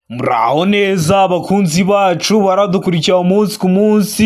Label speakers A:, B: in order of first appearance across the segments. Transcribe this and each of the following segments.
A: Muraho neza abakunzi bacu baradukurikira umunsi ku munsi.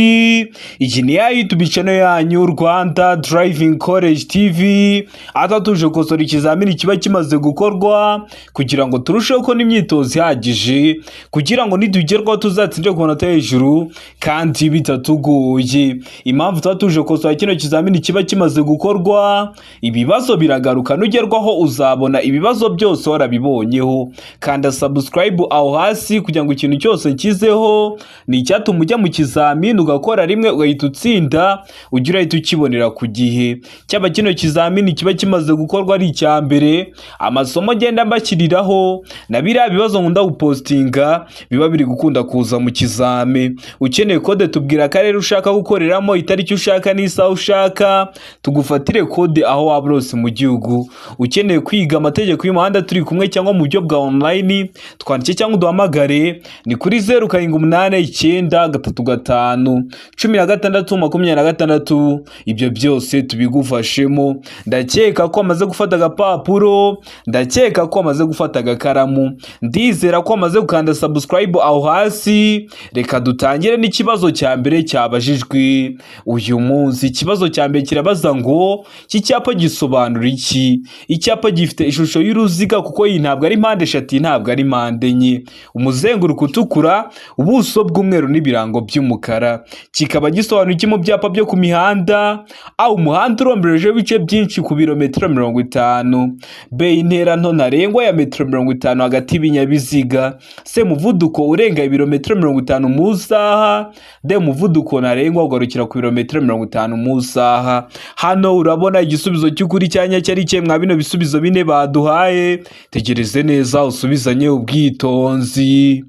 A: Iyi ni ya YouTube channel yanyu, Rwanda Driving College TV, aho tuje gukosora ikizamini kiba kimaze gukorwa kugira ngo turusheho kubona imyitozo ihagije, kugira ngo nitugerwaho tuzatsinde ku manota hejuru kandi bitatugoye. Impamvu tuba tuje gukosora kino kizamini kiba kimaze gukorwa, ibibazo biragaruka. Nugerwaho uzabona ibibazo byose warabibonyeho. Kanda subscribe aho hasi kugira ngo ikintu cyose nshyizeho ni icyatuma ujya mu kizamini ugakora rimwe ugahita utsinda, ujye urahita ukibonera ku gihe. Cyaba kino kizamini kiba kimaze gukorwa ari icya mbere, amasomo ngenda mbashyiriraho na biriya bibazo nkunda gupostinga biba biri gukunda kuza mu kizami. Ukeneye kode, tubwira akarere ushaka gukoreramo, itariki ushaka n'isaha ushaka, tugufatire kode aho waba uri hose mu gihugu. Ukeneye kwiga amategeko y'umuhanda turi kumwe cyangwa mu buryo bwa online, twandike cyangwa uduhamagare, ni kuri 0789351626. Ibyo byose tubigufashemo. Ndakeka ko amaze gufata agapapuro, ndakeka ko amaze gufata agakaramu, ndizera ko amaze gukanda subscribe aho hasi. Reka dutangire n'ikibazo cya mbere cyabajijwe uyu munsi. Ikibazo cya mbere kirabaza ngo: iki cyapa gisobanura iki? Icyapa gifite ishusho y'uruziga, kuko iyi ntabwo ari mpande eshatu, iyi ntabwo ari mpande enye, umuzenguruko utukura, ubuso bw'umweru n'ibirango by'umukara, kikaba gisobanura iki mu byapa byo ku mihanda? A, umuhanda uromberejeho ibice byinshi ku birometero 50. B, intera nto ntarengwa ya metero 50 hagati y'ibinyabiziga. C, umuvuduko urenga ibirometero 50 mu isaha. D, umuvuduko ntarengwa ugarukira ku birometero 50 mu isaha. Hano urabona igisubizo cy'ukuri cya nyacyo ari ikihe mwa bino bisubizo bine baduhaye? Tegereze neza, usubizanye ubwitonzi.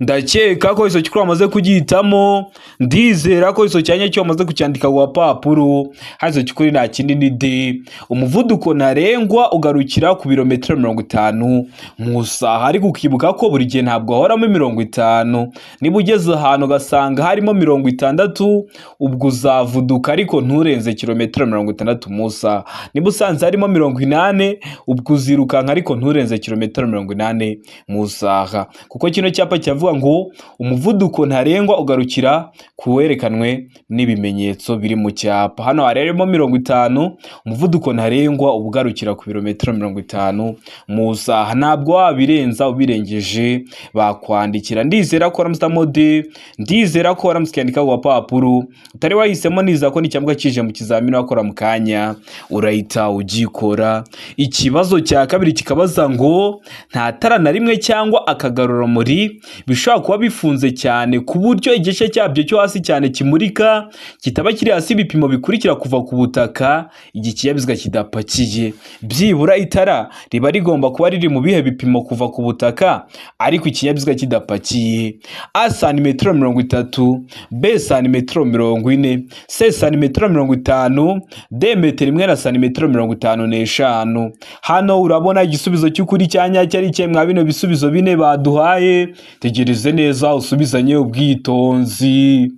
A: Ndakeka ko icyo cy'ukuri wamaze kugihitamo, ndizera ko icyo cyanya cyo wamaze kucyandika ku gapapuro. Hano icyo cy'ukuri nta kindi, ni D, umuvuduko ntarengwa ugarukira ku birometero 50 mu isaha. Ariko ukibuka ko buri gihe ntabwo hahoramo 50. Niba ugeze ahantu ugasanga harimo 60, ubwo uzavuduka ariko nturenze kilometero 60 mu isaha. Niba usanze harimo 80, ubwo uzirukanka ariko nturenze kilometero 80 mu isaha, kuko kino cyapa kiravuga ngo umuvuduko ntarengwa ugarukira ku werekanwe n'ibimenyetso biri mu cyapa. Hano hari harimo 50, umuvuduko ntarengwa uba ugarukira ku birometero 50 mu isaha, ntabwo wabirenza. Ubirengeje bakwandikira. Ndizera ko waramutse mode, ndizera ko waramutse ukandika ku gapapuro. Utari wahisemo, nizera ko n'icyambwa kije mu kizamini wakora mu kanya urahita ugikora. Ikibazo cya kabiri kikabaza ngo: nta tara na rimwe cyangwa akagarurarumuri bishobora kuba bifunze cyane ku buryo igice cyabyo cyo hasi cyane kimurika kitaba kiri hasi ibipimo bikurikira kuva ku butaka igihe ikinyabiziga kidapakiye. Byibura itara riba rigomba kuba riri mu bihe bipimo kuva ku butaka ariko ikinyabiziga kidapakiye? A, santimetero 30. B, santimetero 40. C, santimetero 50. D, metero imwe na santimetero 55. Hano urabona igisubizo cy'ukuri cya nyacyo ari ikihe mwa bino bisubizo bine baduhaye? Tegereze neza, usubizanye ubwitonzi.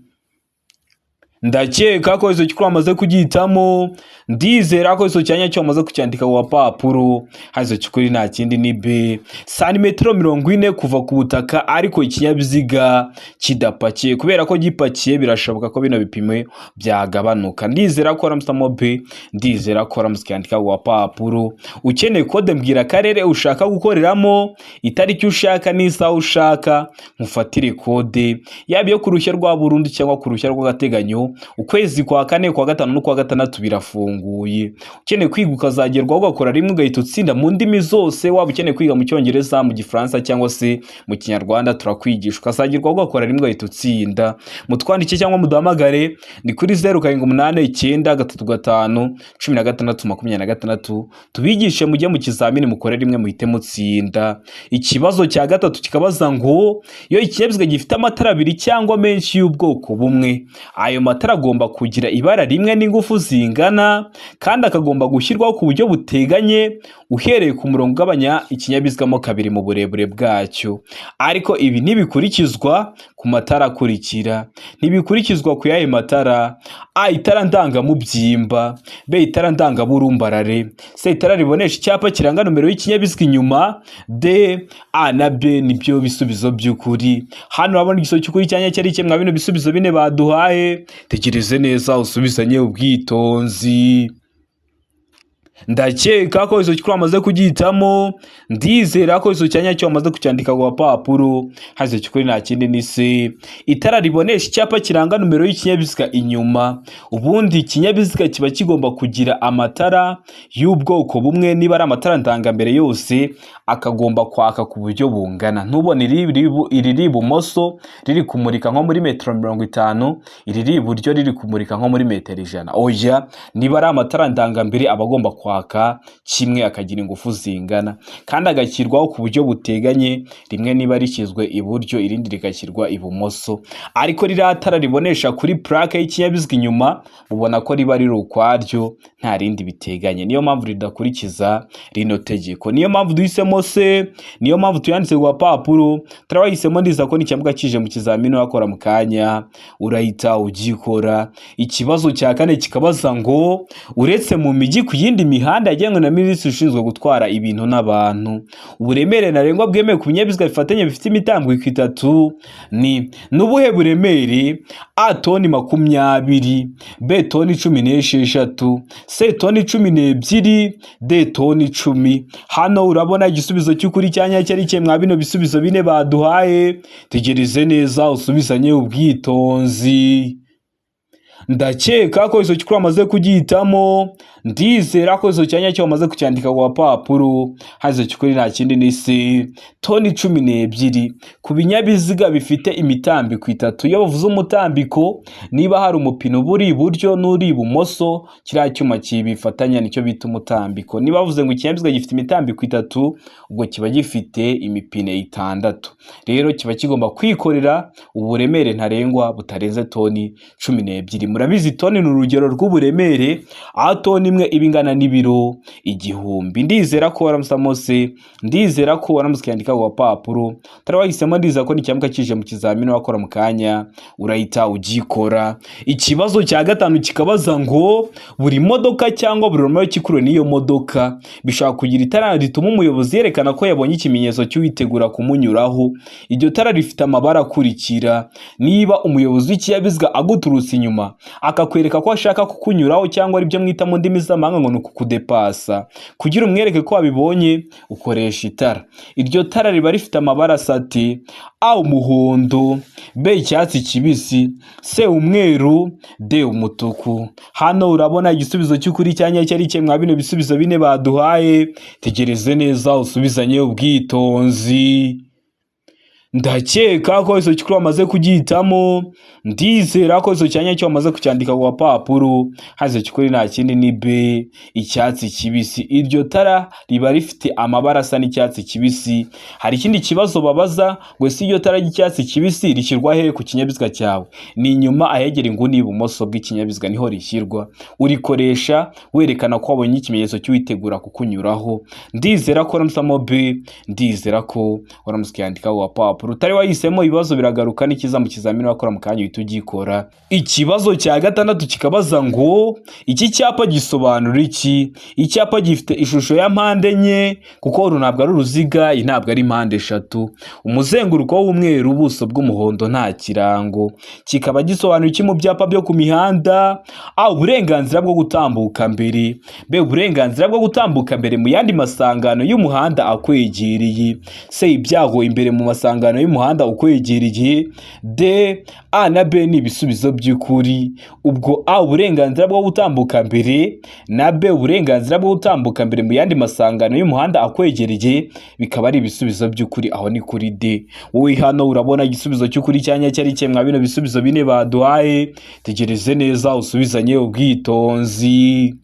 A: Ndakeka ko icyo cy'ukuri wamaze kugihitamo, ndizera ko icyo cyanya cyo wamaze kucyandika ku gapapuro. Hano icyo cy'ukuri nta kindi, ni B, santimetero 40 kuva ku butaka ariko ikinyabiziga kidapakiye, kubera ko gipakiye birashoboka ko bino bipimo byagabanuka. Ndizera ko waramutse B, ndizera ko waramutse ukandika ku gapapuro. Ukeneye kode, mbwira akarere ushaka gukoreramo, itariki ushaka n'isaha ushaka, nkufatire kode, yaba iyo ku ruhushya rwa burundu cyangwa ku ruhushya rw'agateganyo. Ukwezi kwa kane, kwa gatanu n'ukwa gatandatu birafunguye. Ukeneye kwiga ukazagerwaho ugakora rimwe ugahita utsinda mu ndimi zose, waba ukeneye kwiga mu Cyongereza, mu Gifaransa cyangwa se mu Kinyarwanda, turakwigisha ukazagerwaho ugakora rimwe ugahita utsinda. Mutwandike cyangwa muduhamagare, ni kuri 0789351626, tubigishe mujye mu kizamini mukore rimwe muhite mutsinda. Ikibazo cya gatatu kikabaza ngo: iyo ikinyabiziga gifite amatara abiri cyangwa menshi y'ubwoko bumwe, ayo matara agomba kugira ibara rimwe n'ingufu zingana, kandi akagomba gushyirwaho ku buryo buteganye uhereye ku murongo ugabanya ikinyabiziga mo kabiri mu burebure bwacyo. Ariko ibi ntibikurikizwa ku ku matara akurikira. Ntibikurikizwa ku yahe matara? A, itara ndangamubyimba; B, itara ndangaburumbarare; C, itara ribonesha icyapa kiranga nomero y'ikinyabiziga inyuma; D, A na B nibyo bisubizo by'ukuri. Hano urabona igisubizo cy'ukuri cyanya cyari kimwe bino bisubizo bine baduhaye. Tekereze neza, usubizanye ubwitonzi. Ndakeka ko izo cy'ukuri wamaze kugihitamo. Ndizera ko izo cyanya cyo wamaze kucyandika ku gapapuro. Hazo cy'ukuri nta kindi ni C, itara ribonesha icyapa kiranga nomero y'ikinyabiziga inyuma. Ubundi ikinyabiziga kiba kigomba kugira amatara y'ubwoko bumwe. Niba ari amatara ndangambere, yose akagomba kwaka ku buryo bungana. Ntubone iriri ibumoso riri kumurika nko muri metero 50, iriri iburyo riri kumurika nko muri metero 100. Oya, niba ari amatara ndangambere, aba agomba kwaka kimwe, akagira ingufu zingana, kandi agashyirwaho ku buryo buteganye. Rimwe niba rishyizwe iburyo, irindi rigashyirwa ibumoso. Ariko ririya tara ribonesha kuri plaque y'ikinyabiziga inyuma, mubona ko riba riri ukwaryo, nta rindi biteganye. Niyo mpamvu ridakurikiza rino tegeko. Niyo mpamvu duhisemo C, niyo mpamvu tuyanditse ku gapapuro. Turabahisemo, ndiza ko n'icyambuga kije mu kizamini wakora mu kanya urahita ugikora. Ikibazo cya kane kikabaza ngo: uretse mu mijyi, ku yindi mihanda yagenwe na minisitiri ushinzwe gutwara ibintu n'abantu, uburemere ntarengwa bwemewe ku binyabiziga bifatanye bifite imitambiko itatu ni n'ubuhe buremere? A, toni 20; B, toni 16; C, toni 12; D, toni 10. Hano urabona igisubizo cy'ukuri cyanya cyari cye mwa bino bisubizo bine baduhaye. Tegereze neza, usubizanye ubwitonzi. Ndakeka ko izo cy'ukuri wamaze kugihitamo. Ndizera ko izo cyanya cyo wamaze kucyandika ku gapapuro. Hazo cy'ukuri nta kindi ni C, toni 12 ku binyabiziga bifite imitambiko itatu. Iyo bavuze umutambiko, niba hari umupine uba uri iburyo n'uri ibumoso, kiriya cyuma kibifatanya nicyo bita umutambiko. Niba bavuze ngo ikinyabiziga gifite imitambiko itatu, ubwo kiba gifite imipine itandatu. Rero kiba kigomba kwikorera uburemere ntarengwa butarenze toni 12. Murabizi, toni ni urugero rw'uburemere, aho toni imwe iba ingana n'ibiro 1000. Ndizera ko waramusamo C, ndizera ko waramutse ukiyandika ku gapapuro. Turabahisemo, ndizera ko nicyamuka kije mu kizamini wakora mu kanya urahita ugikora. Ikibazo cya gatanu kikabaza ngo: buri modoka cyangwa buri romoruki ikuruwe n'iyo modoka bishobora kugira itara rituma umuyobozi yerekana ko yabonye ikimenyetso cy'uwitegura kumunyuraho. Iryo tara rifite amabara akurikira. Niba umuyobozi w'ikinyabiziga aguturutse inyuma akakwereka ko ashaka kukunyuraho, cyangwa aribyo mwita mu ndimi z'amahanga ngo ni ukukudepasa, kugira umwereke ko wabibonye ukoresha itara. Iryo tara riba rifite amabara asati: A, umuhondo; B, icyatsi kibisi; C, umweru; D, umutuku. Hano urabona igisubizo cy'ukuri cyanya cyari cye mwa bino bisubizo bine baduhaye. Tegereze neza, usubizanye ubwitonzi. Ndakeka ko izo cy'ukuri wamaze kugihitamo. Ndizera ko izo cyanya cyo wamaze kucyandika ku gapapuro. Hazo cy'ukuri nta kindi ni B, icyatsi kibisi. Iryo tara riba rifite amabara asa n'icyatsi kibisi. Hari ikindi kibazo babaza ngo: ese iryo tara ry'icyatsi kibisi rishyirwa he ku kinyabiziga cyawe? Ni inyuma, ahegera inguni y'ibumoso bw'ikinyabiziga, niho rishyirwa. Urikoresha werekana ko wabonye ikimenyetso cy'uwitegura kukunyuraho. Ndizera ko waramusamo B, ndizera ko waramutse ukiyandika ku gapapuro. Utari wahisemo, ibibazo biragaruka, n'ikiza mu kizamini wakora mu kanya uhita ugikora. Ikibazo cya gatandatu kikabaza ngo: iki cyapa gisobanura iki? Icyapa gifite ishusho ya mpande enye, kuko uru ntabwo ari uruziga, iyi ntabwo ari mpande eshatu, umuzenguruko w'umweru, ubuso bw'umuhondo, nta kirango. Kikaba gisobanura iki mu byapa byo ku mihanda? A, uburenganzira bwo gutambuka mbere; B, uburenganzira bwo gutambuka mbere mu yandi masangano y'umuhanda akwegereye; C, ibyago imbere mu masangano y'umuhanda ukwegereye; D, A na B ni ibisubizo by'ukuri. Ubwo A, uburenganzira bwo gutambuka mbere, na B, uburenganzira bwo gutambuka mbere mu yandi masangano y'umuhanda akwegereye, bikaba ari ibisubizo by'ukuri. Aho ni kuri D. Wowe hano urabona igisubizo cy'ukuri cyanya cyari cye mwa bino bisubizo bine baduhaye. Tegereze neza, usubizanye ubwitonzi.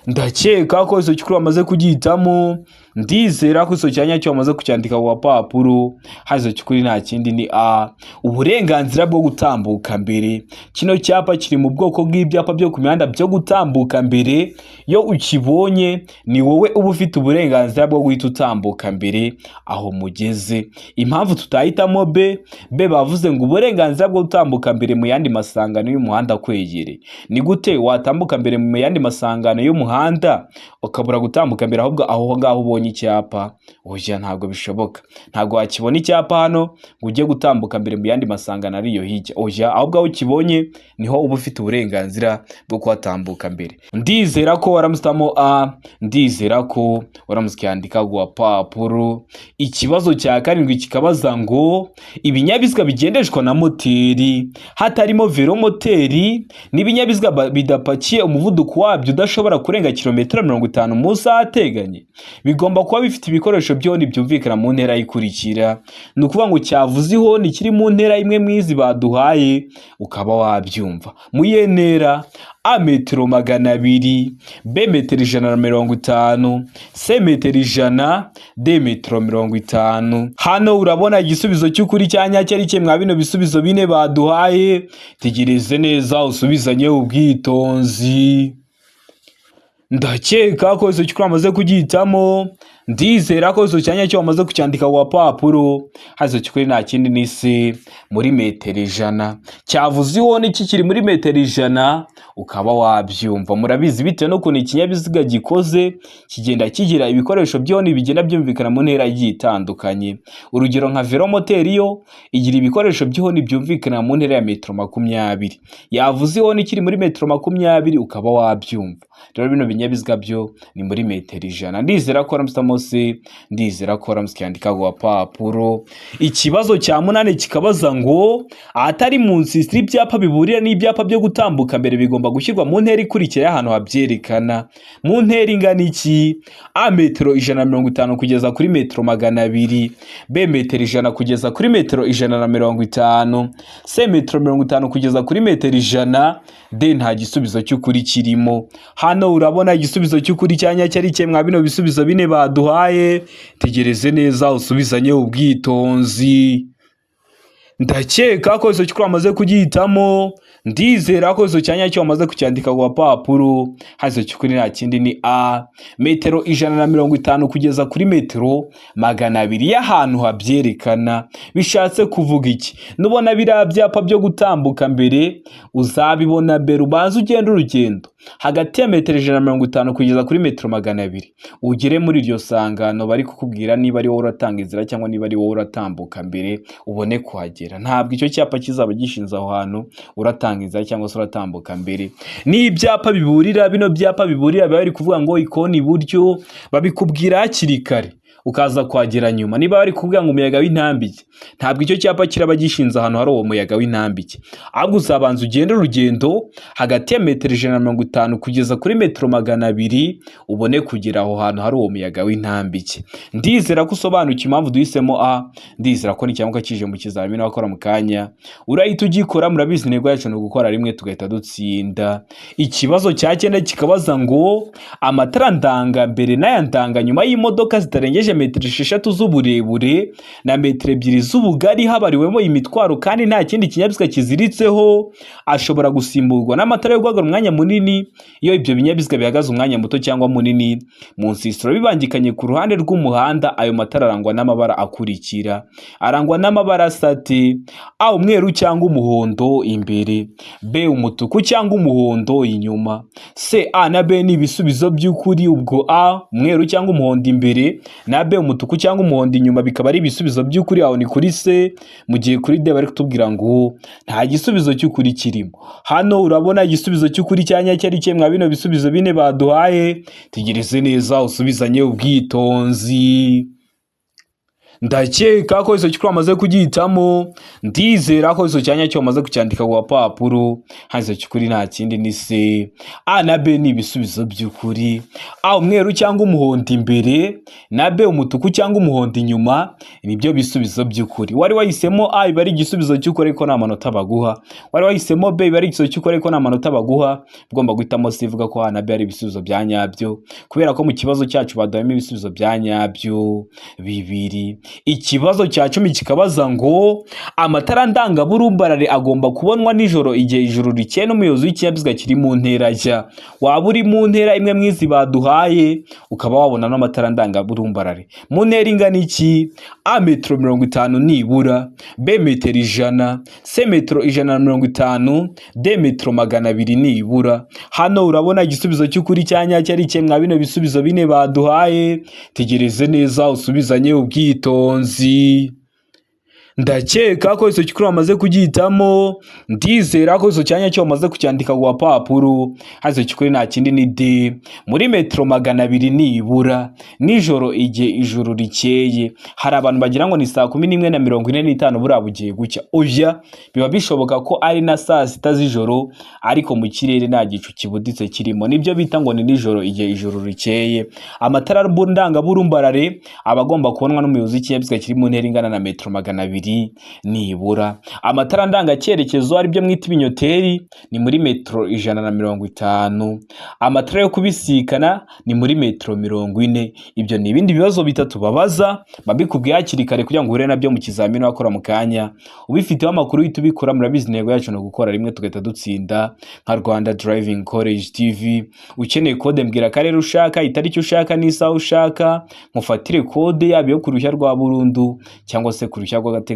A: Ndakeka ko izo cy'ukuri wamaze kugihitamo. Ndizera ko icyo cyanya cyo wamaze kucyandika ku gapapuro. Hazo cy'ukuri nta kindi ni A, uburenganzira bwo gutambuka mbere. Kino cyapa kiri mu bwoko bw'ibyapa byo ku mihanda byo gutambuka mbere. Iyo ukibonye, ni wowe uba ufite uburenganzira bwo guhita utambuka mbere aho mugeze. Impamvu tutahitamo B, B bavuze ngo uburenganzira bwo gutambuka mbere mu yandi masangano y'umuhanda akwegereye. Ni gute watambuka mbere mu yandi masangano y'umuhanda, ukabura gutambuka mbere ahubwo aho ngaho ubonye icyapa? Oya, ntabwo bishoboka. Ntabwo wakibona icyapa hano ngo ujye gutambuka mbere mu yandi masangano ariyo hirya. Oya, ahubwo aho ukibonye niho uba ufite uburenganzira bwo kuhatambuka mbere. Ndizera ko waramusitamo A, ndizera ko waramutse ukiyandika ku gapapuro. Ikibazo cya karindwi kikabaza ngo ibinyabiziga bigendeshwa na moteri hatarimo velomoteri n'ibinyabiziga bidapakiye, umuvuduko wabyo udashobora kurenga kilometero 50 mu isaha ateganye, bigomba kuba bifite ibikoresho by'ihoni byumvikana mu ntera ikurikira. Ni ukuvuga ngo cyavuze ihoni kiri mu ntera imwe mu izi baduhaye, ukaba wabyumva. Mu iyihe ntera? A, metero 200, B, metero 150, C, metero 100, D, metero 50. Hano urabona igisubizo cy'ukuri cya nyacyo ari kimwe mwa bino bisubizo bine baduhaye. Tegereze neza, usubizanye ubwitonzi. Ndakeka ko icyo cy'ukuri wamaze kugihitamo. Ndizera ko icyo cyanya cyo wamaze kucyandika ku gapapuro. Hazo cy'ukuri nta kindi ni C, muri metero 100. Cyavuze ihoni kikiri muri metero 100, ukaba wabyumva. Murabizi, bitewe n'ukuntu ikinyabiziga gikoze, kigenda kigira ibikoresho by'ihoni bigenda byumvikana mu ntera igiye itandukanye. Urugero, nka velomoteri yo igira ibikoresho by'ihoni byumvikana mu ntera ya metero 20. Yavuze ihoni kiri muri metero 20, ukaba wabyumva. Rero bino binyabiziga byo ni muri metero 100. Ndizera ko waramutse C, ndizera ko waramutse ukiyandika ku gapapuro. Ikibazo cya munani kikabaza ngo ahatari mu nsisiro, ibyapa biburira n'ibyapa byo gutambuka mbere bigomba gushyirwa mu ntera ikurikira y'ahantu habyerekana. Mu ntera ingana iki? A, metero 150 kugeza kuri metero 200, B, metero 100 kugeza kuri metero 150, C, metero 50 kugeza kuri metero 100, D, nta gisubizo cy'ukuri kirimo. Hano urabona igisubizo cy'ukuri cya nyacyo ari kimwe mwa bino bisubizo bine baduhaye. Tegereze neza, usubizanye ubwitonzi. Ndakeka ko icyo cy'ukuri wamaze kugihitamo. Ndizera ko icyo cyanya cyo wamaze kucyandika ku gapapuro. Hano icyo cy'ukuri nta kindi ni A, metero 150 kugeza kuri metero 200 y'ahantu habyerekana. Bishatse kuvuga iki? Nubona biriya byapa byo gutambuka mbere, uzabibona mbere, ubanze ugenda urugendo hagati ya metero 150 kugeza kuri metero 200, ugere muri iryo sangano bari kukubwira niba ari wowe uratanga inzira cyangwa niba ari wowe uratambuka mbere, ubone kuhagera. Ntabwo icyo cyapa kizaba gishinze aho hantu uratanga inzira cyangwa se uratambuka mbere. N'ibyapa biburira, bino byapa biburira biba biri kuvuga ngo ikoni iburyo, babikubwira hakiri kare, ukaza kuhagera nyuma. Niba bari kuvuga ngo umuyaga w'intambike, ntabwo icyo cyapa kiraba gishinze ahantu hari uwo muyaga w'intambike, ahubwo uzabanza ugende urugendo hagati ya metero 150 kugeza kuri metero 200, ubone kugera aho hantu hari uwo muyaga w'intambike. Ndizera ko usobanukiwe impamvu duhisemo A. Ndizera ko nicyamuka kije mu kizamini wakora mu kanya urahita ugikora. Murabizi, intego yacu ni ugukora rimwe tugahita dutsinda. Ikibazo cya cyenda kikabaza ngo amatara ndanga mbere n'aya ndanga nyuma y'imodoka zitarengeje metero 6 z'uburebure na metero 2 z'ubugari habariwemo imitwaro, kandi nta kindi kinyabiziga kiziritseho, ashobora gusimburwa n'amatara yo guhagarara umwanya munini iyo ibyo binyabiziga bihagaze umwanya muto cyangwa munini mu nsisiro bibangikanye ku ruhande rw'umuhanda. Ayo matara arangwa n'amabara akurikira. Arangwa n'amabara asate: A, umweru cyangwa umuhondo imbere, B, umutuku cyangwa umuhondo inyuma, C, A na B ni ibisubizo by'ukuri. Ubwo A, umweru cyangwa umuhondo imbere, na B, umutuku cyangwa umuhondo inyuma, bikaba ari ibisubizo by'ukuri. Aho ni kuri C. Mu gihe kuri D bari kutubwira ngo nta gisubizo cy'ukuri kirimo. Hano urabona igisubizo cy'ukuri cya nyacyo ari kimwe mwa bino bisubizo bine baduhaye. Tegereze neza, usubizanye ubwitonzi. Ndakeka ko icyo cy'ukuri wamaze kugihitamo. Ndizera ko icyo cyanya cyo wamaze kucyandika ku gapapuro. Hano icyo cy'ukuri nta kindi ni C. A na B ni ibisubizo by'ukuri. A umweru cyangwa umuhondo imbere, na B umutuku cyangwa umuhondo inyuma, nibyo bisubizo by'ukuri. Wari wahisemo A, iba ari igisubizo cy'ukuri, ariko nta manota baguha. Wari wahisemo B, iba ari igisubizo cy'ukuri, ariko nta manota baguha. Ugomba guhitamo C, ivuga ko A na B ari ibisubizo bya nyabyo, kubera ko mu kibazo cyacu baduhayemo ibisubizo bya nyabyo bibiri. Ikibazo cya 10 kikabaza ngo: amatara ndangaburumbarare agomba kubonwa nijoro igihe ijoro rikeye n'umuyobozi w'ikinyabiziga kiri mu ntera ajya. Waba uri mu ntera imwe mwizi baduhaye, ukaba wabona n'amatara ndangaburumbarare mu ntera ingana iki? A metero 50 nibura, B metero 100, C metero 150, D metero 200 nibura. Hano urabona igisubizo cy'ukuri cya nyacyo ari kimwe mwa bino bisubizo bine baduhaye. Tegereze neza, usubizanye ubwitonzi. Ndakeka ko icyo cy'ukuri wamaze kugihitamo. Ndizera ko icyo cyanya cyo wamaze kucyandika ku gapapuro. Hano icyo cy'ukuri nta kindi ni D, muri metero 200 nibura nijoro igihe ijoro rikeye. Hari abantu bagira ngo ni saa 11:45 buriya bugiye gucya. Oya, biba bishoboka ko ari na saa 6 z'ijoro, ariko mu kirere nta gicu kibuditse kirimo. Nibyo bita ngo ni nijoro igihe ijoro rikeye. Amatara ndangaburumbarare aba agomba kubonwa n'umuyobozi w'ikinyabiziga kiri mu ntera ingana na metero 200 nibura. Amatara ndangacyerekezo, aribyo mwita ibinyoteri, ni muri metero 150. Amatara yo kubisikana ni muri metero 40. Ibyo ni ibindi bibazo bitatu babaza, babikubwiye hakiri kare kugira ngo uhure nabyo mu kizamini wakora mu kanya ubifiteho amakuru, uhita ubikora. Murabizi, intego yacu ni ugukora rimwe tugahita dutsinda nka Rwanda Driving College TV. Ukeneye kode, mbwira akarere ushaka, itariki ushaka n'isaha ushaka, mufatire kode, yaba iyo ku ruhushya rwa burundu cyangwa se ku ruhushya rw'agateganyo.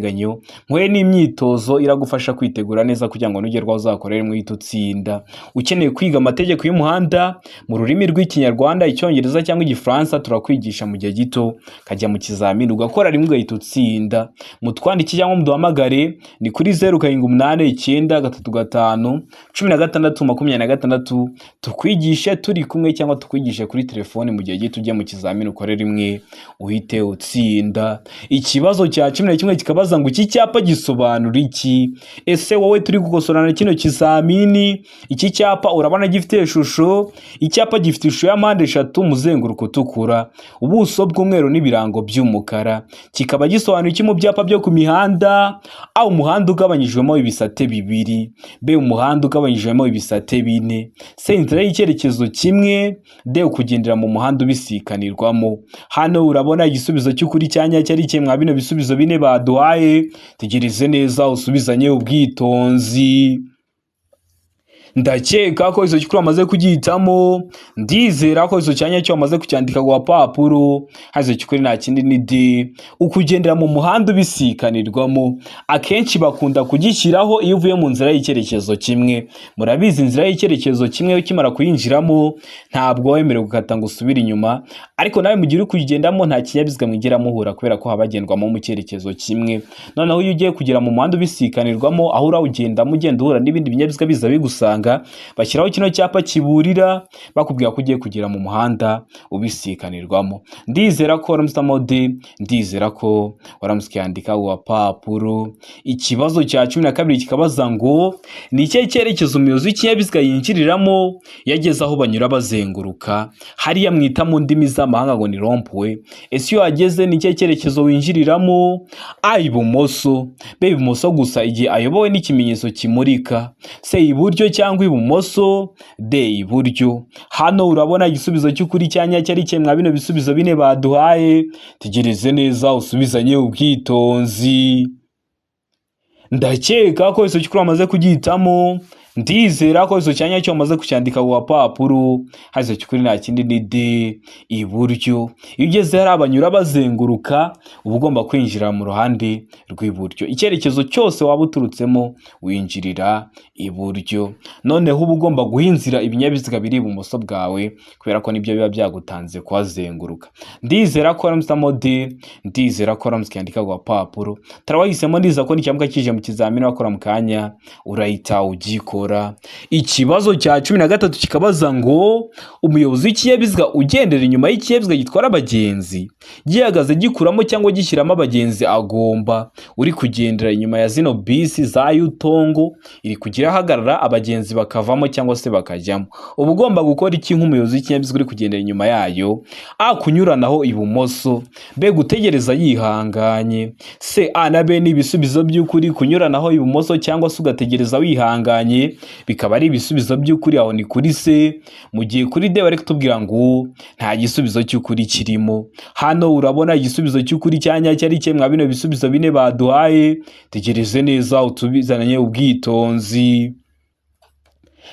A: Nkuhe n'imyitozo iragufasha kwitegura neza kugira ngo nugerwaho uzakorere uhite utsinda. Ukeneye kwiga amategeko y'umuhanda mu rurimi rw'Ikinyarwanda, Icyongereza cyangwa Igifaransa, turakwigisha mu gihe gito, ukajya mu kizamini ugakora rimwe ugahita utsinda. Mutwandike cyangwa muduhamagare, ni kuri 0789351626, tukwigishe turi kumwe cyangwa tukwigishe kuri telefoni mu gihe gito, ujye mu kizamini ukore rimwe uhite utsinda. Ikibazo cya 11 kikabaza ngo: iki cyapa gisobanura iki? Ese wowe turi gukosorana kino kizamini, iki cyapa urabona gifite ishusho? Icyapa gifite ishusho ya mpande eshatu, umuzenguruko utukura, ubuso bw'umweru n'ibirango by'umukara. Kikaba gisobanura iki mu byapa byo ku mihanda? A umuhanda ugabanyijwemo ibisate bibiri, B umuhanda ugabanyijwemo ibisate bine, C inzira y'icyerekezo kimwe, D ukugendera mu muhanda ubisikanirwamo. Hano urabona igisubizo cy'ukuri cya nyacyo ari kimwe mwa bino bisubizo bine baduhaye. Tegereze neza, usubizanye ubwitonzi. Ndakeka ko icyo cy'ukuri wamaze kugihitamo. Ndizera ko icyo cyanya cyo wamaze kucyandika ku gapapuro. Hano icyo cy'ukuri nta kindi ni D, ukugendera mu muhanda ubisikanirwamo. Akenshi bakunda kugishyiraho iyo uvuye mu nzira y'icyerekezo kimwe. Murabizi, inzira y'icyerekezo kimwe ukimara kuyinjiramo ntabwo wemerewe gukata ngo usubire inyuma, ariko nawe mu gihe uri kuyigendamo nta kinyabiziga mwigera muhura, kubera ko haba hagendwamo mu cyerekezo kimwe. Noneho iyo ugiye kugera mu muhanda ubisikanirwamo, aho urawugendamo ugenda uhura n'ibindi binyabiziga biza bigusanga, bashyiraho kino cyapa kiburira, bakubwira ko ugiye kugera mu muhanda ubisikanirwamo. Ndizera ko waramutse D, ndizera ko waramutse ukiyandika ku gapapuro. Ikibazo cya 12 kikabaza ngo: ni ikihe cyerekezo umuyobozi w'ikinyabiziga yinjiriramo iyo ageze aho banyura bazenguruka, hariya mwita mu ndimi z'amahanga ngo ni rond-point? Ese iyo wageze, ni ikihe cyerekezo winjiriramo? A ibumoso, B ibumoso gusa igihe ayobowe n'ikimenyetso kimurika, C iburyo cyangwa ibumoso, D iburyo. Hano urabona igisubizo cy'ukuri cya nyacyo ari kimwe mwa bino bisubizo bine baduhaye. Tegereze neza, usubizanye ubwitonzi. Ndakeka ko icyo cy'ukuri wamaze kugihitamo. Ndizera ko icyo cyanya cyo wamaze kucyandika ku gapapuro. Hano icyo cy'ukuri nta kindi ni D iburyo. Iyo ugeze hariya banyura bazenguruka, uba ugomba kwinjira mu ruhande rw'iburyo. Icyerekezo cyose waba uturutsemo, winjirira iburyo. Noneho uba ugomba guha inzira ibinyabiziga biri ibumoso bwawe, kubera ko nibyo biba byagutanze kuhazenguruka. Ndizera ko waramutse D, ndizera ko waramutse ukiyandika ku gapapuro. Tarawahisemo, ndizera ko nicyambuka kije mu kizamini wakora mu kanya urahita ugikora. ugikora. Ikibazo cya 13 kikabaza ngo umuyobozi w'ikinyabiziga ugendera inyuma y'ikinyabiziga gitwara abagenzi gihagaze gikuramo cyangwa gishyiramo abagenzi agomba. Uri kugendera inyuma ya zino bisi za Yutongo iri kugira ahagarara abagenzi bakavamo cyangwa se bakajyamo, uba ugomba gukora iki nk'umuyobozi w'ikinyabiziga uri kugendera inyuma yayo? A, kunyuranaho ibumoso, B, gutegereza yihanganye, C, A na B ni ibisubizo by'ukuri. Kunyuranaho ibumoso cyangwa se ugategereza wihanganye bikaba ari ibisubizo by'ukuri, aho ni kuri C. Mu gihe kuri D bari kutubwira ngo nta gisubizo cy'ukuri kirimo. Hano urabona igisubizo cy'ukuri cya nyacyo ari kimwe bino bisubizo bine baduhaye. Tegereze neza utubizanye ubwitonzi.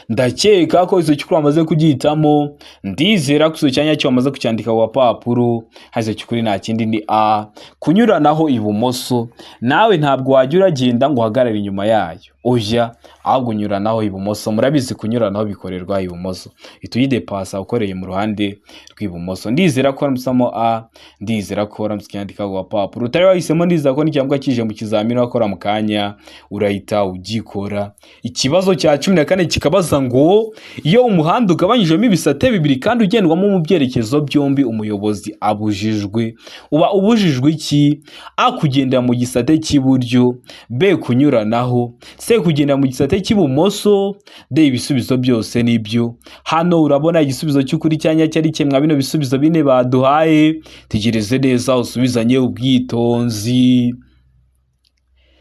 A: Ndakeka ko izo cy'ukuri wamaze kugihitamo, ndizera ko izo cyanya cyo wamaze kucyandika ku gapapuro. Hazo cy'ukuri nta kindi ni A, kunyuranaho ibumoso. Nawe ntabwo wajya uragenda ngo uhagarare inyuma yayo, oya, ahubwo unyuranaho ibumoso. Murabizi kunyuranaho bikorerwa ibumoso, ihita uyidepasa ukoreye mu ruhande rw'ibumoso. Ndizera ko waramusamo A, ndizera ko waramutse ucyandika ku gapapuro. Utari wahisemo, ndizera ko n'icyambwa kije mu kizamini wakora mu kanya urahita ugikora. Ikibazo cya 14 kikabaza ngo iyo umuhanda ugabanyijemo ibisate bibiri kandi ugendwamo mu byerekezo byombi, umuyobozi abujijwe, uba ubujijwe iki? A, kugendera mu gisate cy'iburyo, B, kunyuranaho, C, kugendera mu gisate cy'ibumoso, D, ibisubizo byose nibyo. Hano urabona igisubizo cy'ukuri cya nyacyo ari kimwe bino bisubizo bine baduhaye. Tegereze neza usubizanye ubwitonzi.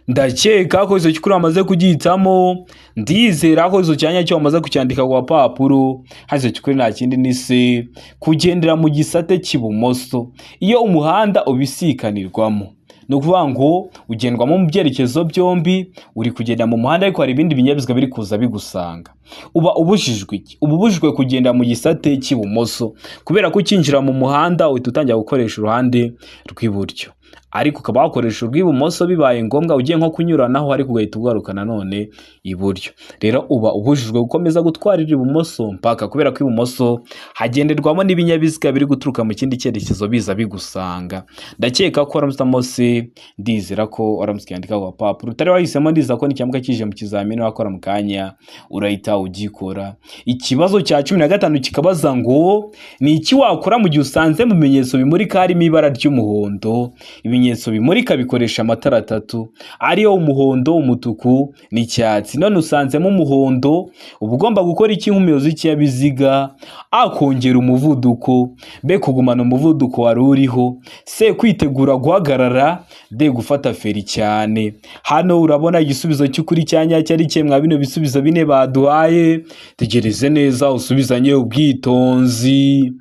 A: Ndakeka ko izo cy'ukuri wamaze kugihitamo, ndizera ko izo cyanya cyo wamaze kucyandika ku gapapuro. Hazo cy'ukuri nta kindi ni C, kugendera mu gisate cy'ibumoso. Iyo umuhanda ubisikanirwamo, ni ukuvuga ngo ugendwamo mu byerekezo byombi, uri kugenda mu muhanda ariko hari ibindi binyabiziga biri kuza bigusanga, uba ubujijwe iki? Uba ubujijwe kugenda mu gisate cy'ibumoso, kubera ko ukinjira mu muhanda uhita utangira gukoresha uruhande rw'iburyo, ariko ukaba wakoresha urw'ibumoso bibaye ngombwa ugiye nko kunyuranaho, ariko ugahita ugaruka nanone iburyo. Rero uba ubujijwe gukomeza gutwarira ibumoso mpaka, kubera ko ibumoso hagenderwamo n'ibinyabiziga biri guturuka mu kindi cyerekezo biza bigusanga. Ndakeka ko waramutse C, ndizera ko waramutse ukiyandika ku gapapuro. Utari wahisemo, ndizera ko n'icyambwa kije mu kizamini wakora mu kanya urahita ugikora. Ikibazo cya 15 kikabaza ngo ni iki wakora mu gihe usanze mu bimenyetso bimurika harimo ibara ry'umuhondo? Ibimenyetso bimurika bikoresha amatara atatu ariyo umuhondo, umutuku n'icyatsi. None usanzemo umuhondo, uba ugomba gukora iki nk'umuyobozi w'ikinyabiziga? A, kongera umuvuduko, B, kugumana umuvuduko wari uriho, C, kwitegura guhagarara, D, gufata feri cyane. Hano urabona igisubizo cy'ukuri cya nyacyo ari kimwe bino bisubizo bine baduhaye. Tegereze neza usubizanye ubwitonzi.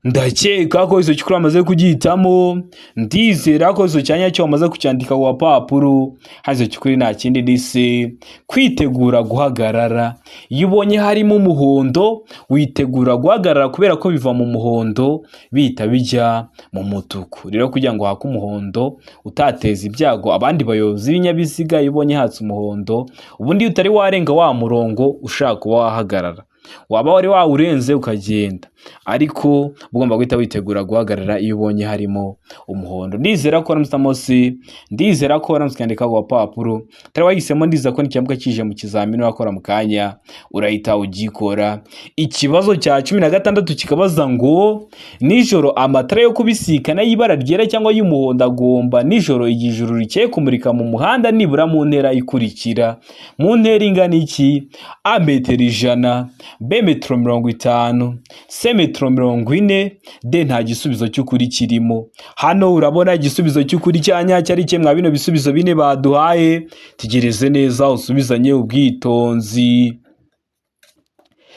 A: Ndakeka ko izo cy'ukuri wamaze kugihitamo, ndizera ko izo cyanya cyo wamaze kucyandika ku gapapuro. Hazo cy'ukuri nta kindi ni C, kwitegura guhagarara. Iyo ubonye harimo umuhondo witegura guhagarara, kubera ko biva mu muhondo bihita bijya mu mutuku. Rero kugira ngo hake umuhondo utateza ibyago abandi bayobozi b'ibinyabiziga, iyo ubonye hatse umuhondo, ubundi iyo utari warenga wa murongo ushaka kuba wahagarara, waba wari wawurenze ukagenda, ariko ugomba guhita witegura guhagarara iyo ubonye harimo umuhondo. Ndizera ko waramutse C, ndizera ko waramutse ukandika ku gapapuro. Utari wahisemo, ndizera ko n'icyambwa kije mu kizamini wakora mu kanya urahita ugikora. Ikibazo cya 16 kikabaza ngo nijoro amatara yo kubisikana y'ibara ryera cyangwa y'umuhondo agomba nijoro igihe ijuru rikeye kumurika mu muhanda nibura mu ntera ikurikira. Mu ntera ingana iki? A, metero 100, B, metero 50, C, metero 40, D, nta gisubizo cy'ukuri kirimo. Hano urabona igisubizo cy'ukuri cya nyacyo ari kimwe bino bisubizo bine baduhaye. Tegereze neza usubizanye ubwitonzi.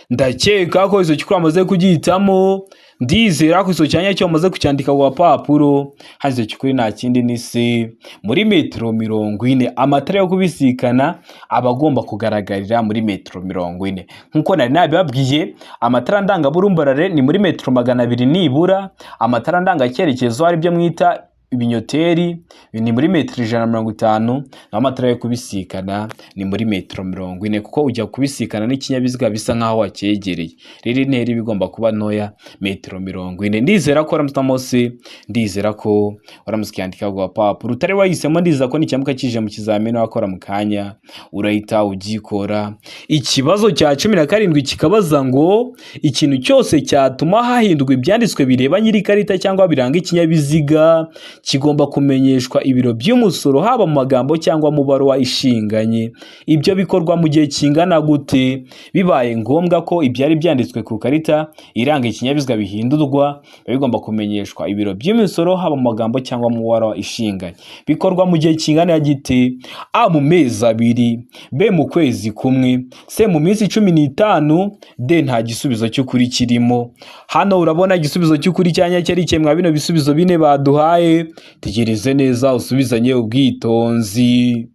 A: Ndakeka ko izo cy'ukuri wamaze kugihitamo, ndizera ko izo cyanya cyo wamaze kucyandika ku gapapuro. Hazo cy'ukuri nta kindi ni C, muri metero 40. Amatara yo kubisikana aba agomba kugaragarira muri metero 40. Nk'uko nari nabibabwiye, amatara ndangaburumbarare ni muri metero 200 nibura, amatara ndangacyerekezo aribyo mwita ibinyoteri ni muri metero 150, naho amatara yo kubisikana ni muri metero 40, kuko ujya kubisikana n'ikinyabiziga bisa nk'aho wacyegereye. Rero intera iba igomba kuba ntoya, metero 40. Ndizera ko waramutse se, ndizera ko waramutse ukiyandika ku gapapuro utari wahisemo. Ndizera ko nicyamuka kije mu kizamini wakora mu kanya urahita ugikora. Ikibazo cya 17 kikabaza ngo ikintu cyose cyatuma hahindurwa ibyanditswe bireba nyiri ikarita cyangwa biranga ikinyabiziga kigomba kumenyeshwa ibiro by'umusoro, haba mu magambo cyangwa mu baruwa ishinganye. Ibyo bikorwa mu gihe kingana gute? Bibaye ngombwa ko ibyari byanditswe ku karita iranga ikinyabiziga bihindurwa, biba bigomba kumenyeshwa ibiro by'imisoro, haba mu magambo cyangwa mu baruwa ishinganye. Bikorwa mu gihe kingana gite? A, mu mezi 2, B, mu kwezi kumwe, C, mu minsi 15, D, nta gisubizo cy'ukuri kirimo. Hano urabona igisubizo cy'ukuri cya nyacyo ari kimwe mwa bino bisubizo bine baduhaye. Tegereze neza usubizanye ubwitonzi.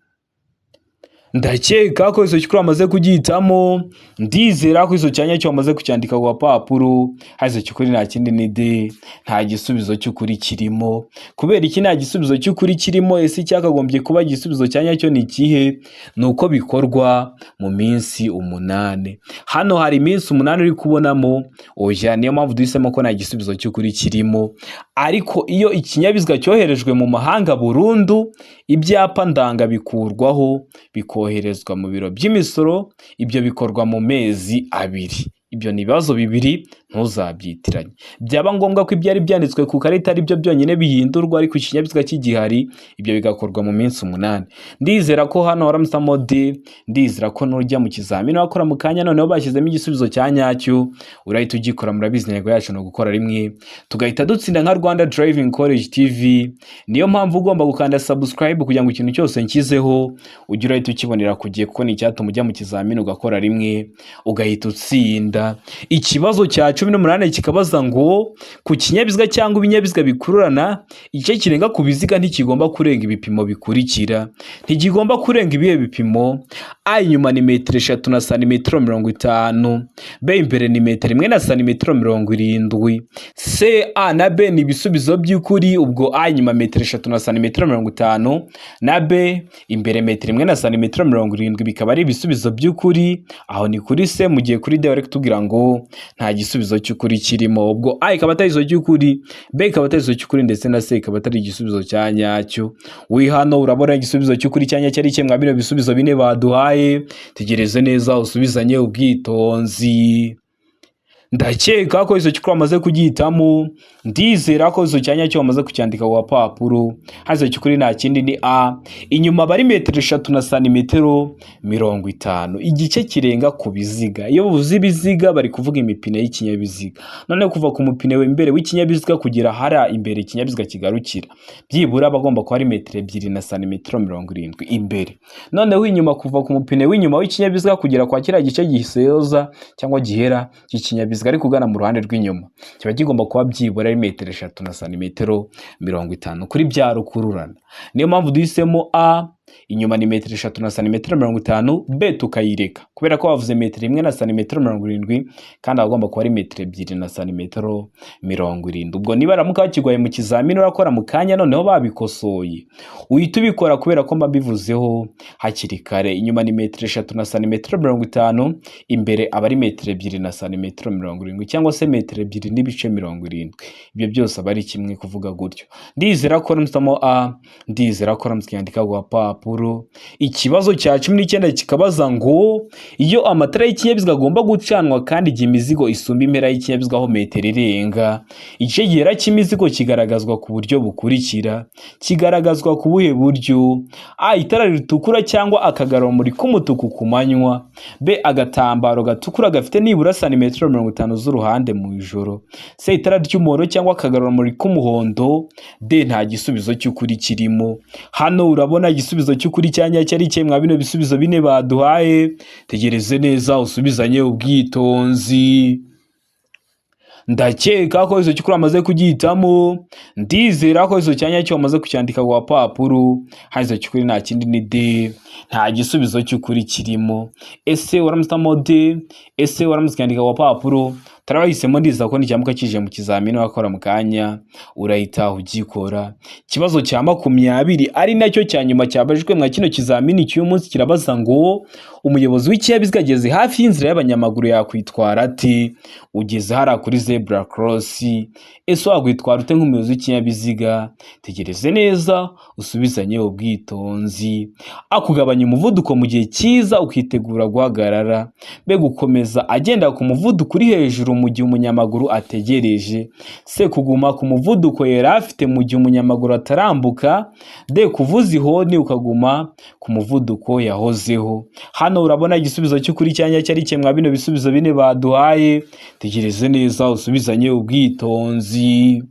A: Ndakeka ko icyo cy'ukuri wamaze kugihitamo. Ndizera ko icyo cyanya cyo wamaze kucyandika ku gapapuro. Hari icyo cy'ukuri nta kindi ni D, nta gisubizo cy'ukuri kirimo. Kubera iki nta gisubizo cy'ukuri kirimo? Ese icyakagombye kuba igisubizo cya nyacyo ni ikihe? Ni uko bikorwa mu minsi 8. Hano hari iminsi 8 uri kubonamo? Oya, niyo mpamvu duhisemo ko nta gisubizo cy'ukuri kirimo. Ariko iyo ikinyabiziga cyoherejwe mu mahanga burundu, ibyapa ndanga bikurwaho bikoherezwa mu biro by'imisoro, ibyo bikorwa mu mezi 2. Ibyo ni ibibazo bibiri, ntuzabyitiranye. Byaba ngombwa ko ibyari byanditswe ku karita ari byo byonyine bihindurwa ariko ikinyabiziga kigihari, ibyo bigakorwa mu minsi 8. Ndizera ko hano waramutse D. Ndizera ko nujya mu kizamini wakora mu kanya noneho bashyizemo igisubizo cya nyacyo urahita ugikora. Murabizi, intego yacu ni ugukora rimwe tugahita dutsinda nka Rwanda Driving College TV. Niyo mpamvu ugomba gukanda subscribe kugira ngo ikintu cyose nshyizeho ujye urahita ukibonera ku gihe, kuko ni icyatuma ujya mu kizamini ugakora rimwe ugahita utsinda. Ikibazo cya 18 kikabaza ngo ku kinyabiziga cyangwa ibinyabiziga bikururana, igice kirenga ku biziga ntikigomba kurenga ibipimo bikurikira. Ntikigomba kurenga ibihe bipimo? A, inyuma ni metero 3 na santimetero 50, B, imbere ni metero 1 na santimetero 70, C, A na B ni ibisubizo by'ukuri. Ubwo A inyuma metero 3 na santimetero 50 na B imbere metero 1 na santimetero 70 bikaba ari ibisubizo by'ukuri. Aho ni kuri C. Mu gihe kuri D bari kutubwira ngo nta gisubizo cy'ukuri kirimo. Ubwo A ikaba atari igisubizo cy'ukuri, B ikaba atari igisubizo cy'ukuri, ndetse na C ikaba atari igisubizo cya nyacyo. Wi hano urabona igisubizo cy'ukuri cya nyacyo ari kimwe mwa bino bisubizo bine baduhaye. Tegereze neza usubizanye ubwitonzi. Ndakeka ko icyo cy'ukuri wamaze kugihitamo. Ndizera ko icyo cyanya cyo wamaze kucyandika ku gapapuro. Hano icyo cy'ukuri nta kindi ni A, inyuma bari metero 3 na santimetero 50. Igice kirenga ku biziga, iyo bavuze ibiziga bari kuvuga imipine y'ikinyabiziga. Noneho kuva ku mupine w'imbere w'ikinyabiziga kugera hariya imbere ikinyabiziga kigarukira, byibura bagomba kuba ari metero 2 na santimetero 70 imbere. Noneho inyuma, kuva ku mupine w'inyuma w'ikinyabiziga kugera kwa kiriya gice gisoza cyangwa gihera cy'ikinyabiziga ariko ugana mu ruhande rw'inyuma, kiba kigomba kuba byibura ari metero 3 na santimetero 50 kuri bya rukururana. Niyo mpamvu duhisemo A, inyuma ni metero 3 na santimetero 50. B tukayireka kubera ko bavuze metero 1 na santimetero 70, kandi agomba kuba ari metero 2 na santimetero 70. Ubwo niba ramuka bakigwaye mu kizamini urakora mu kanya noneho babikosoye uhita ubikora, kubera ko mba mbivuzeho hakiri kare. Inyuma ni metero 3 na santimetero 50, imbere aba ari metero 2 na santimetero 70, cyangwa se metero 2.70, ibyo byose aba ari kimwe kuvuga gutyo. Ndizera ko mutamo A, ndizera ko ramutse ku gapapuro. Ikibazo cya 19 kikabaza ngo iyo amatara y'ikinyabiziga agomba gucanwa kandi igihe imizigo isumba impera y'ikinyabiziga aho metero irenga, igice gihera cy'imizigo kigaragazwa ku buryo bukurikira. Kigaragazwa ku buhe buryo? A, itara ritukura cyangwa akagarurumuri k'umutuku ku manywa, B, agatambaro gatukura gafite nibura santimetero 50 z'uruhande mu ijoro, C, itara ry'umuhondo cyangwa akagarurumuri k'umuhondo, D, nta gisubizo cy'ukuri kirimo. Hano urabona igisubizo cy'ukuri cya nyacyo ari kimwe mwa bino bisubizo bine baduhaye. Tegereze neza usubizanye ubwitonzi. Ndakeka ko icyo cy'ukuri wamaze kugihitamo. Ndizera ko icyo cyanya cyo wamaze kucyandika ku gapapuro. Hano icyo cy'ukuri nta kindi ni D, nta gisubizo cy'ukuri kirimo. Ese waramutse D? Ese waramutse ukandika ku gapapuro? Tarabahisemo, ndiza ko nicyamuka kije mu kizamini wakora mu kanya urahita ugikora. Ikibazo cya 20, ari nacyo cya nyuma cyabajijwe mwa kino kizamini cy'uyu munsi, kirabaza ngo: umuyobozi w'ikinyabiziga ageze hafi y'inzira y'abanyamaguru yakwitwara ati? Ugeze hariya kuri zebra cross, ese wakwitwara ute nk'umuyobozi w'ikinyabiziga? Tegereze neza, usubizanye ubwitonzi. A, kugabanya umuvuduko mu gihe cyiza ukitegura guhagarara. B, gukomeza agenda ku muvuduko uri hejuru mu gihe umunyamaguru ategereje. C, kuguma ku muvuduko yari afite mu gihe umunyamaguru atarambuka. D, kuvuza ihoni ukaguma ku muvuduko yahozeho. Hano urabona igisubizo cy'ukuri cyanya cyari kimwe bino bisubizo bine baduhaye. Tegereze neza, usubizanye ubwitonzi.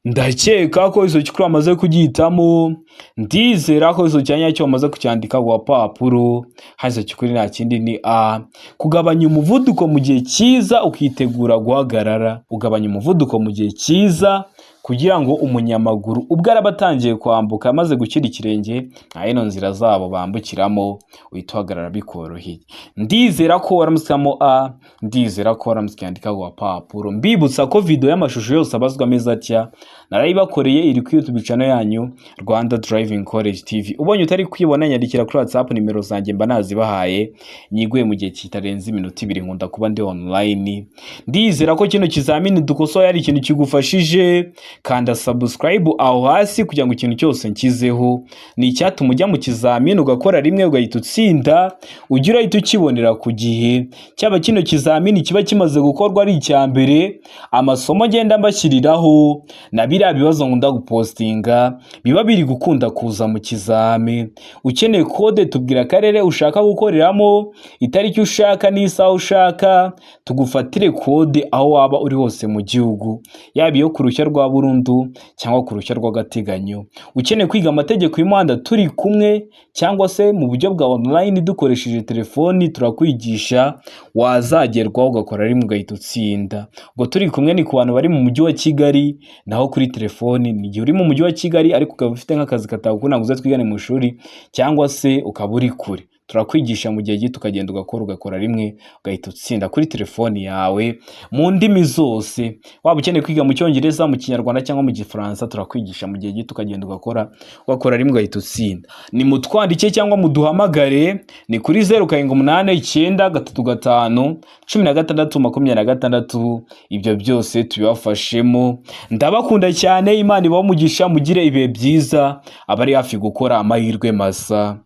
A: Ndakeka ko izo cy'ukuri wamaze kugihitamo. Ndizera ko izo cyanya cyo wamaze kucyandika ku gapapuro. Hano cy'ukuri nta kindi ni A, kugabanya umuvuduko mu gihe cyiza ukitegura guhagarara. Ugabanya umuvuduko mu gihe cyiza kugira ngo umunyamaguru ubwo araba atangiye kwambuka, amaze gushyira ikirenge nka ino nzira zabo bambukiramo, uhita uhagarara bikoroheye. Ndizera ko waramutsemo A, ndizera ko waramutse yandika ku gapapuro. Mbibutsa ko video y'amashusho yose abazwa ameze atya narayibakoreye, iri kuri YouTube channel yanyu Rwanda Driving College TV. Ubonye utari kwibona, nyandikira kuri WhatsApp, nimero zanjye mba nazibahaye, nyiguye mu gihe kitarenze iminota 2, nkunda kuba ndi online. Ndizera ko kino kizamini dukosoye ari ikintu kigufashije. Kanda subscribe aho hasi kugira ngo ikintu cyose nkizeho ni icyatuma ujya mu kizamini ugakora rimwe ugahita utsinda, ujye urahita ukibonera ku gihe. Cyaba kino kizamini kiba kimaze gukorwa ari icya mbere, amasomo ngenda mbashyiriraho na biriya bibazo nkunda gupostinga biba biri gukunda kuza mu kizami. Ukeneye kode, tubwira akarere ushaka gukoreramo, itariki ushaka n'isaha ushaka, tugufatire kode aho waba uri hose mu gihugu, yaba iyo ku ruhushya rwa burundu cyangwa ku ruhushya rw'agateganyo. Ukeneye kwiga amategeko y'umuhanda turi kumwe cyangwa se mu buryo bwa online dukoresheje telefoni, turakwigisha, wazagerwaho ugakora rimwe ugahita utsinda. Ubwo turi kumwe ni ku bantu bari mu mujyi wa Kigali, naho kuri telefoni ni igihe uri mu mujyi wa Kigali ariko ukaba ufite nk'akazi katagukunda ngo uze twigane mu ishuri, cyangwa se ukaba uri kure, turakwigisha mu gihe gito, ukagenda ugakora, ugakora rimwe ugahita utsinda kuri telefoni yawe mu ndimi zose. Waba ukeneye kwiga mu Cyongereza, mu Kinyarwanda cyangwa mu Gifaransa, turakwigisha mu gihe gito, ukagenda ugakora, ugakora rimwe ugahita utsinda. Ni mutwandike cyangwa muduhamagare, ni kuri 0789351626. Ibyo byose tubibafashemo. Ndabakunda cyane, Imana ibahe umugisha, mugire ibihe byiza, abari hafi gukora amahirwe masa.